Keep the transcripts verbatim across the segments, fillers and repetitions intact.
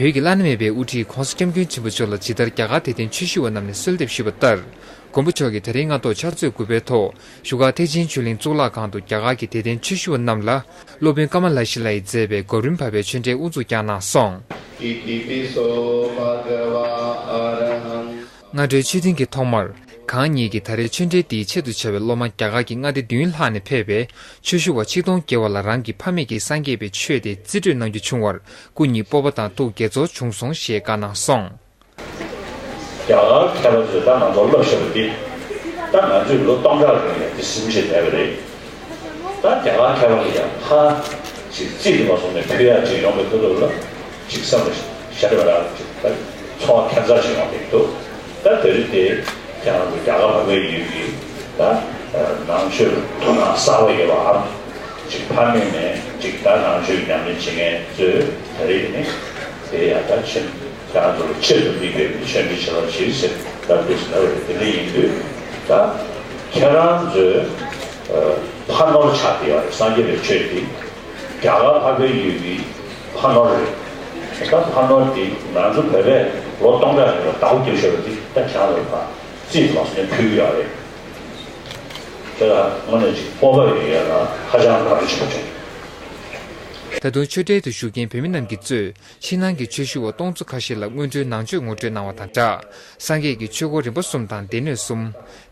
བོད་ཀྱི་བླ་ན་མེད་པའི་དབུ་ཁྲིད་༸གོང་ས་༸སྐྱབས་མགོན་ཆེན་པོ་མཆོག་ལ་ཇི་ལྟར་རྒྱ་གར་དད་ལྡན་ཆོས་ཞུ་བ་རྣམས་ནས་གསོལ་འདེབས་ཞུས་པ་ལྟར། མགོན་པོ་མཆོག་གིས་ད་རིང་སྔ་དྲོ་ཕྱག་ཚོད་དགུ་པའི་ཐོག་བཞུགས་སྒར་ཐེག་ཆེན་ཆོས་གླིང་གཙུག་ལག་ཁང་དུ་རྒྱ་གར་གྱི་དད་ལྡན་ཆོས་ཞུ་བ་རྣམས་ལ་སློབ་དཔོན་ཀ་མ་ལ་ཤཱི་ལ་ཡིས་མཛད་པའི་གོ་རིམ་བག་པའི་ཆོས་འབྲེལ་དབུ་འཛུགས་བསྐྱངས་གནང་སོང་། ཨི་ཏི་པི་སོ་བྷ་ག་ཝ་ཨ་ར་ཧང་། སྔ་དྲོའི་ཆོས་ཐུན་གྱི་ཐོག་མར། གང་ཉིད་ཀྱིས་ད་རེས་ཆོས་འབྲེལ་འདིའི་ཆེད་དུ་བྱ་བའི་སློབ་མ་རྒྱ་གར་གྱི་མངའ་སྡེ་བདུན་ལྷག་ནས་ཕེབས་པའི་ཆོས་ཞུ་བ་ཆིག་སྟོང་བརྒལ་བ་ལ་རང་གི་ཕ་མེས་ཀྱི་སངས་རྒྱས་པའི་ཆོས་དེ་རྩིས་སྤྲོད་གནང་རྒྱུ་བྱུང་བར་སྐུ་ཉིད་སྤོབས་པ་དང་ཐུགས་དགྱེས་ཚོར་བྱུང་སོང་ཞེས་བཀའ་གནང་སོང་། རྒྱ་གར་མཁས་པ་ཚོས་ད་ང་ཚོར་བསླབ་བཞག་པ་འདི། ད་ང་ཚོས་ལོ་སྟོང་ཕྲག་རིང་ལ་འདི་ཟིན་བྱས་བསྡད་པ་རེད། ད་རྒྱ་གར་མཁས་པ་གིས་ཀྱང་ཧ་ཅིག་རྩིས་དེ་མ་སོང་ནས་ཕུལ་ཡག་ཅིག་ཡོང་པའི་ཁུ་ཐུག་ལ་ཅིག་བསམ་བློ་ཞིག་བཞག་པ་ར་ཅིག་ད་ཚོར་བ་ཁྱད་མཚར་ཞིག་ཡོང་གི་འདུག་ད་དེ་རིང་དེ་ཁྱེད་རང་ཚོ་རྒྱ་གར་བག་པའི་ཡུལ་གྱི་ད་ནང་ཆོས་དོ་སྣང་གསར་པ་ཡོད་པའམ་ཅིག་ཕ་མེས་ནས་ཅིག་ད་ནང་ཆོས་ཉམས་ལེན་བྱེད་མཁན་ཚོས་ད་རེས་ནི་དེ་ཡང་ད་ཕྱིན། ཁྱེད་རང་ཚོ་ལ་ཆེད་དུ་དམིགས་པའི་ཆོས་འབྲེལ་བྱེད་རོགས་བྱེད་ཟེར་ད་འདུག་ཟེར་ན་རེད། དེ་འདྲ་ཡིན་དུས་ད་ཁྱེད་རང་ཚོའི་ཕ་ནོར་ཆགས་བསྡད་ཡོད་རེད། སངས་རྒྱས་པའི་ཆོས་འདི་རྒྱ་གར་འཕགས་པའི་ཡུལ་གྱི་ཕ་ནོར་རེད། ད་ཕ་ནོར་འདི་ང་ཚོ་བོད་པས་ལོ་སྟོང་ཕྲག་རིང་ལ་བདག་པོ་རྒྱབ་བཞག་པ་འདི་ད་ཁྱེད་རང་ཚོ་ཕར་རྩིས་མ་སོང་ནས་ཕུལ་གྱི་ཡོད་རེད། དེ་ལ་དངོས་གནས་ཅིག་སྤོབས་པ་ཡོད་ཡོད་ལ་ཧ་ཅང་དགའ་པོ་ཆེན་པོ་བྱུང་། ད་དུང་ཆོས་འབྲེལ་དུ་ཞུགས་མཁན་བོད་མི་རྣམས་ཀྱིས་གཙོས། ཕྱི་ནང་གི་ཆོས་ཞུ་བ་སྟོང་ཚོ་ཁ་ཤས་ལ་སྔོན་འགྲོའི་ནང་ཆོས་ངོ་སྤྲོད་གནང་བ་དང་སྦྲགས། སངས་རྒྱས་ཀྱི་ཆོས་སྒོ་རིམ་པ་གསུམ་དང་སྡེ་སྣོད་གསུམ།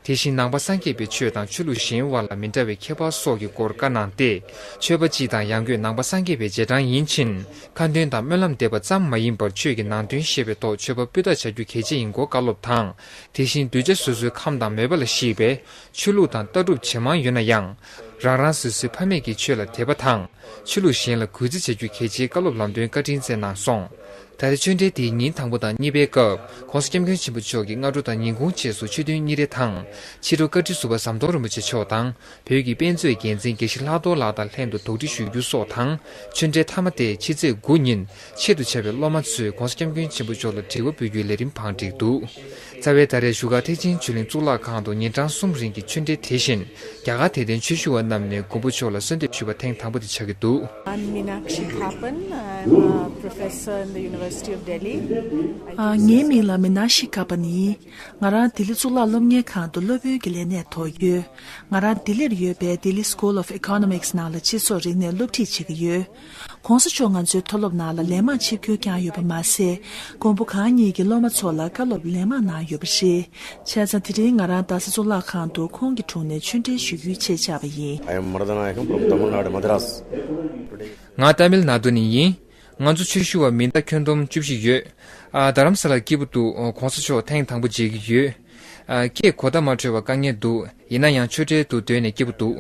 དེ་བཞིན་ནང་པ་སངས་རྒྱས་པའི་ཆོས་དང་ཆོས་ལུགས་གཞན་དབར་ལ་མི་འདྲ་བའི་ཁྱད་པར་སོགས་ཀྱི་སྐོར་བཀའ་གནང་སྟེ། ཆོས་པ་སྤྱི་དང་ཡང་སྒོས་ནང་པ་སངས་རྒྱས་པའི་རྗེས་འབྲང་ཡིན་ཕྱིན། ཁ་འདོན་དང་སྨོན་ལམ་འདེབས་པ་ཙམ་མ་ཡིན་པར་ཆོས་ཀྱི་ནང་དོན་ཤེས་པའི་ཐོག་ཆོས་པ་སྤུས་དག་བྱ་རྒྱུ་གལ་ཆེ་ཡིན་སྐོར་བཀའ་སློབ་དང་། དེ་བཞིན་གདུལ་བྱ་སོ་སོའི་ཁམས་དང་མོས་པ་ལ་གཞིགས་པའི་ཆོས་ལུགས་དང་ལྟ་གྲུབ་ཇེ་མང་ཡོད་ན་ཡང་། རང་རང་སོ་སོའི་ཕ་མེས་ཀྱི་ཆོས་ལ་དད་པ་དང་། ཆོས་ལུགས་གཞན་ལ་གུས་བརྩི་བྱ་རྒྱུ་གལ་ཆེའི་བཀའ་སློབ་ལམ་སྟོན་བཀའ་དྲིན་སྩལ་གནང་སོང་། ད་རེས་ཆོས་འབྲེལ་དེའི་ཉིན་དང་པོ་དང་གཉིས་པའི་སྐབས། ༸གོང་ས་༸སྐྱབས་མགོན་ཆེན་པོ་མཆོག་གིས་སྔ་དྲོ་དང་ཉིན་གུང་བཅས་སུ་ཆོས་ཐུན་གཉིས་རེ་དང་། ཕྱི་དྲོ་བཀའ་ཁྲི་ཟུར་པ་ཟམ་གདོང་རིན་པོ་ཆེ་མཆོག་དང་། བོད་ཀྱི་དཔེ་མཛོད་འགན་འཛིན་དགེ་བཤེས་ལྷག་རྡོར་ལགས་དང་ལྷན་དུ་དོགས་འདྲི་ཞུ་རྒྱུ་སོགས་དང་། ཆོས་འབྲེལ་མཐའ་མ་སྟེ་ཕྱི་ཚེས་དགུ་ཉིན་ཆེད་དུ་བྱ་བའི་སློབ་མ་ཚོས་༸གོང་ས་༸སྐྱབས་མགོན་ཆེན་པོ་མཆོག་ལ་དྲི་བ་འབུལ་རྒྱུའི་ལས་རིམ་བང་བསྒྲིགས་འདུག་རྩ་བའི་ད་རེས་བཞུགས་སྒར་ཐེག་ཆེན་ཆོས་གླིང་གཙུག་ལག་ཁང་དུ་ཉིན་གྲངས་གསུམ་རིང་གི་ཆོས་འབྲེལ་དེ་བཞིན་རྒྱ་གར་དད་ལྡན་ཆོས་ཞུ་བ་རྣམས་ནས་མགོན་པོ་མཆོག་ལ་གསོལ་འདེབས་ཞུས་པ་ཐེངས་དང་པོ་དེ་ཆགས་ཀྱི་འདུག I'm Meenakshi Kappan. I'm a professor in the University of Delhi. ཨ། ངའི་མིང་ལ་མི་ན་ཤི་ཀ་པན་ཡིན། ང་རང་ལྡི་ལི་གཙུག་ལག་སློབ་གཉེར་ཁང་དུ་སློབ་དཔོན་གྱི་ལས་གནས་ཐོབ་ཡོད། ང་རང་ལྡི་ལིར་ཡོད་པའི་Delhi School of Economics ནང་ལ་སྤྱི་ཚོགས་རིག་གནས་སློབ་ཁྲིད་བྱེད་ཀྱི་ཡོད། ༸གོང་ས་མཆོག་ང་ཚོའི་མཐོ་སློབ་ནང་ལ་ལན་མང་ཆིབས་བསྒྱུར་བསྐྱངས་ཡོད་པ་མ་ཟད། མགོན་པོ་གང་ཉིད་ཀྱིས་སློབ་མ་ཚོ་ལ་བཀའ་སློབ་ལན་མང་གནང་ཡོད་པ་རེད། བྱས་ཙང་དེ་རིང་ང་རང་རྡ་ས་གཙུག་ལག་ཁང་དུ་ཁོང་གི་དྲུང་ནས་ཆོས་འབྲེལ་ཞུ་རྒྱུའི་ཆེད་བཅར་བ་ཡིན། I am Maradanayakkam from Tamil Nadu, Madras. ང་ཏཱ་མིལ་ནཱ་ཌུ་ནས་ཡིན། ང་ཚོ་ཆོས་ཞུ་བ་མི་ཟླ་ཁྱོན་བསྡོམས་བཅུ་བཞི་ཡོད། ཨ། རྡ་རམ་ས་ལར་སྐྱིད་པོ་འདུག ༸གོང་ས་མཆོག་ཐེངས་དང་པོ་མཇལ་གྱི་ཡོད། ཨ། སྐད་གོ་བརྡ་མ་འཕྲོད་པ་དཀའ་ངལ་འདུག་ཡིན་ན་ཡང་ཆོས་འབྲེལ་དུ་སྡོད་ནས་སྐྱིད་པོ་འདུག